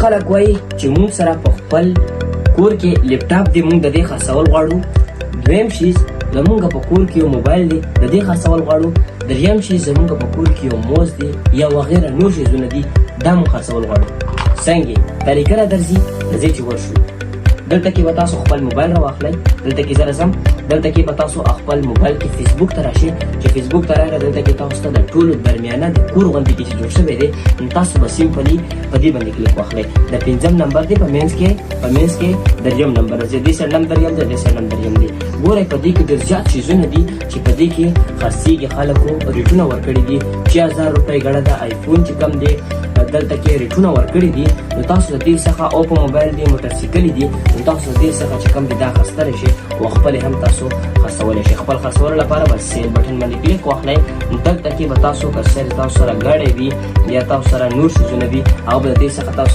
خلک وایي چې موږ سره په خپل کور کې لپټاپ دی، موږ د دې خرڅول غواړو. دویم شیز، زمونږ په کور کې یو موبایل دی، د دې خرڅول غواړو. دریم شیز، زمونږ په کور کې یو موز دی یا وغیره نور شیزونه دي، دا موږ خرڅول غواړو. څنګه طریقه را درځي؟ راځئ چې ورشو. دلته کې به تاسو خپل موبایل راواخلئ. دلته کې زه راځم. دلته کې به تاسو خپل موبایل کې فیسبوک ته راشئ. چې فیسبوک ته راغی، دلته کې تاسو ته د ټولو درمیانه د کور غوندې کې چې جوړ شوی دی، نو تاسو به simply په دې باندې کلیک واخلئ. د پنځم نمبر دی، په منځ کې دریم نمبر راځي. دې سره نم دریم دی، دې سره نم دریم دی. ګورئ، په دې کې ډېر زیات شیزونه دي چې په دې کې خرڅېږي. خلکو ریټونه ورکړي دي. 6000 روپۍ ګړه ده آیفون چې کم دی، دلته کې ریټونه ورکړي دي. نو تاسو د دې څخه او په موبایل دی، موټرسایکل دي، نو تاسو د دې څخه چې کم دی دا خرڅولی شئ او خپل هم تاسو خرڅولی شئ. خپل خرڅولو لپاره به sell button باندې کلیک واخلئ. نو دلته کې به تاسو که چېرې تاسو سره ګاډی وي یا تاسو سره نور څیزونه وي، هغه به د دې څخه تاسو